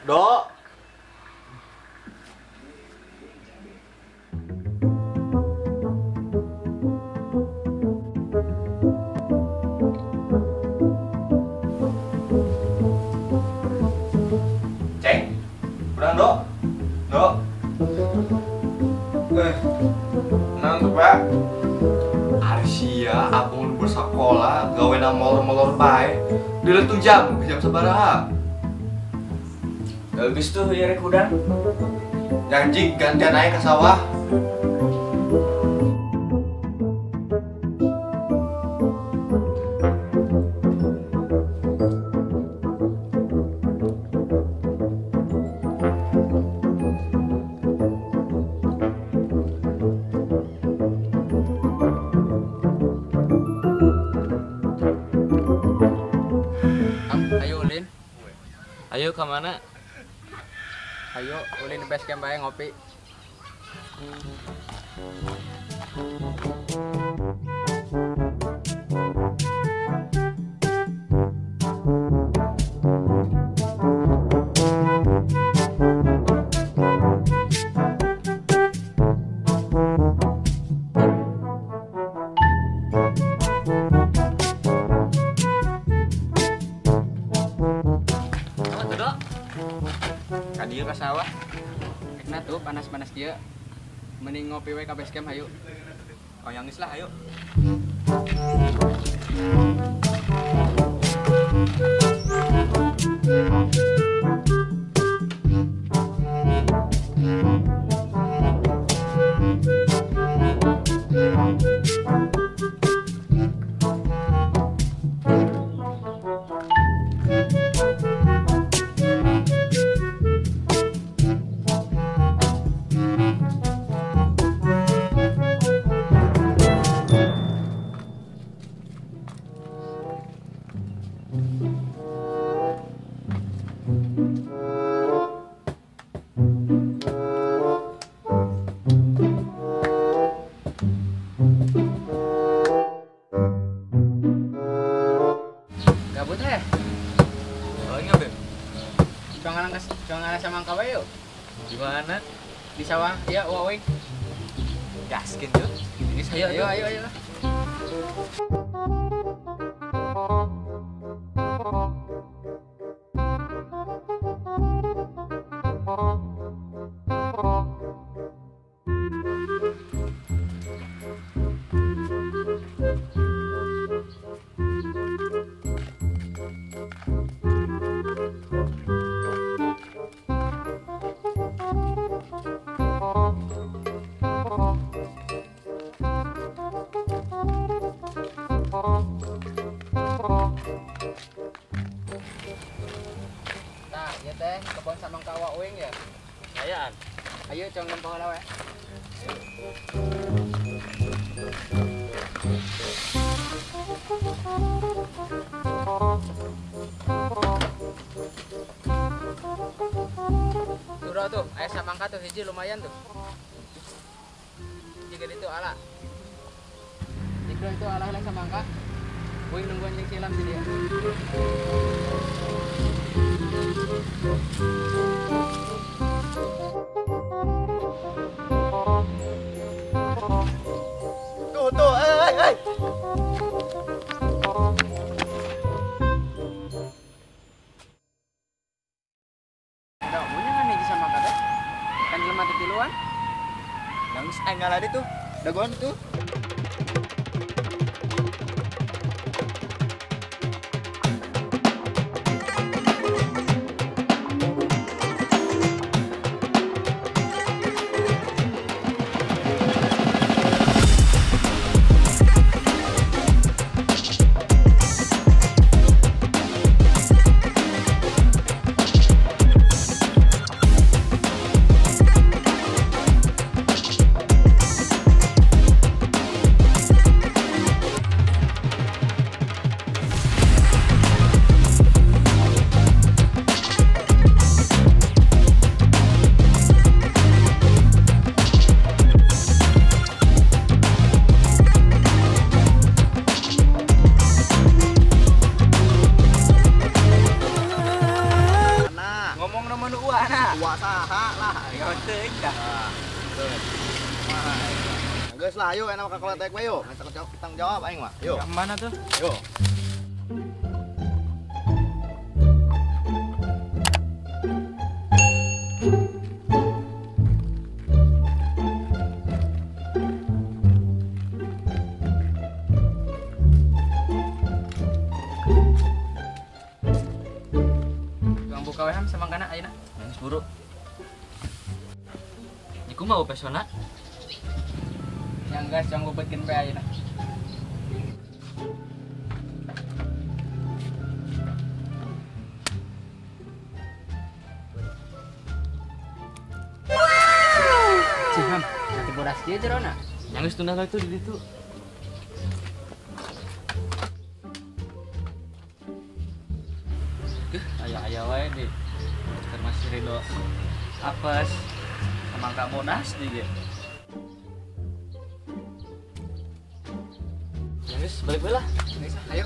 Dok. Ceng. Kurang, Dok. Dok. Nang tuh, Pak. Arsia abang libur sekolah gawena molor-molor bae. Dile tuh jam, jam sabaraha? Habis tuh ya rek udang. Janji gantian aja ke sawah. Ayo ulin. Ayo ke mana? Ayo ulin base camp bae ngopi. Apa tuh, Dok? Kadieu ka sawah. Ekna tuh panas-panas dia. Mending ngopi we ka base camp hayu. Oh, yang geus lah, ayo. Gabut heh. Oh, ingat, Beb. Cuangan sama angka wae yuk. Di mana? Di sawah, ya wae. Gaskeun tuh. Ini saya Ayo ayo ayo. Nah, ya teh kebon samangka awak uing ya. Ayaan. Ayo cong nempo heula we. Tuh tuh, aya samangka tuh hiji lumayan tuh. Jika itu ala. Jika itu ala heula samangka. Uing nungguan jeung silam si dia. Tuh tuh, eh. Udah, punya kan hiji samangka teh? Kan jelema teh tiluan. Nangis aing ngalah tuh. Dagoan tuh. Geus lah ayo enak ka kolot we yo. Tanggung jawab aing mah. Yo. Mana tuh? Yo. Tukang buka we ham samangkana ayeuna. Geus buru. Iku mau pesona. Yang gas yang gobetkeun pe ayeuna. Ciham, nanti bodas kieu jerona. Yang geus tunda itu di ditu. Geuh, aya-aya wae di. Keur masih Ridho apes samangka bodas di ge. Geus balik we lah. Geus, ayo.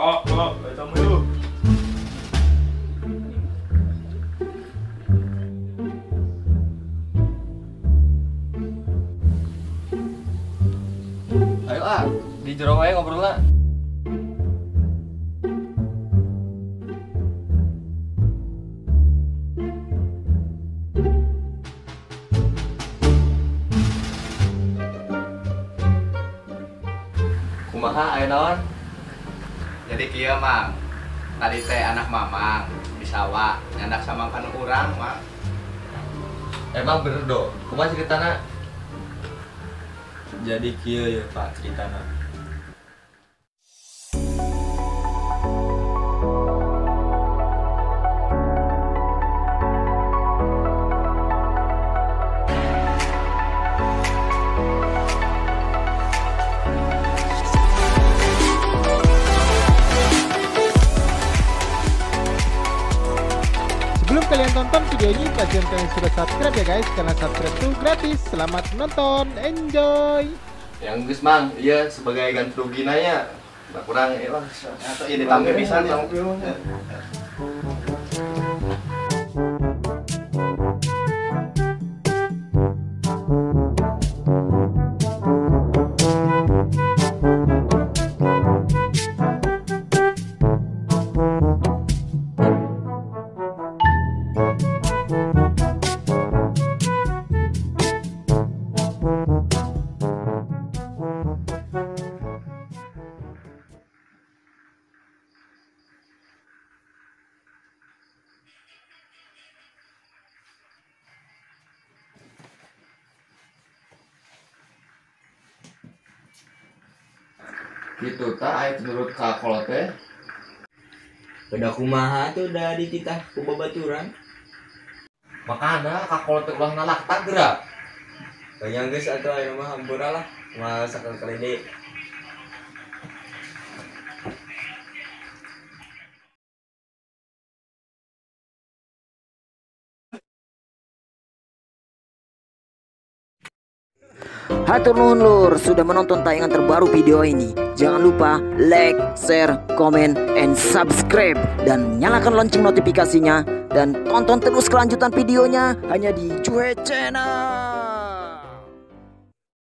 Oh, tamu itu. Ayo ah, di jero wae ngobrol lah. Kumaha aya naon? Jadi kieu Mang. Tadi teh anak Mamang di sawah nyandak samangkan urang, Mang. Emang bener do. Kumaha ceritana? Jadi kieu ya Pak ceritana. Sebelum kalian tonton video ini, pastikan kalian sudah subscribe ya guys, karena subscribe itu gratis. Selamat menonton, enjoy! Yang geus Mang, iya sebagai ganti rugi nanya. Nggak kurang ya lah. Atau ini ditampi pisan ya. Gitu ta aya menurut ka kolot teh. Beda kumaha tuh udah dititah ku babaturan. Makana ka kolot teh ulah nalak gerak. Banyak geus atuh aya mah hampura lah, moal sakali deui. Hatur nuhun lur sudah menonton tayangan terbaru video ini. Jangan lupa like, share, komen, and subscribe. Dan nyalakan lonceng notifikasinya. Dan tonton terus kelanjutan videonya hanya di Juhe Channel.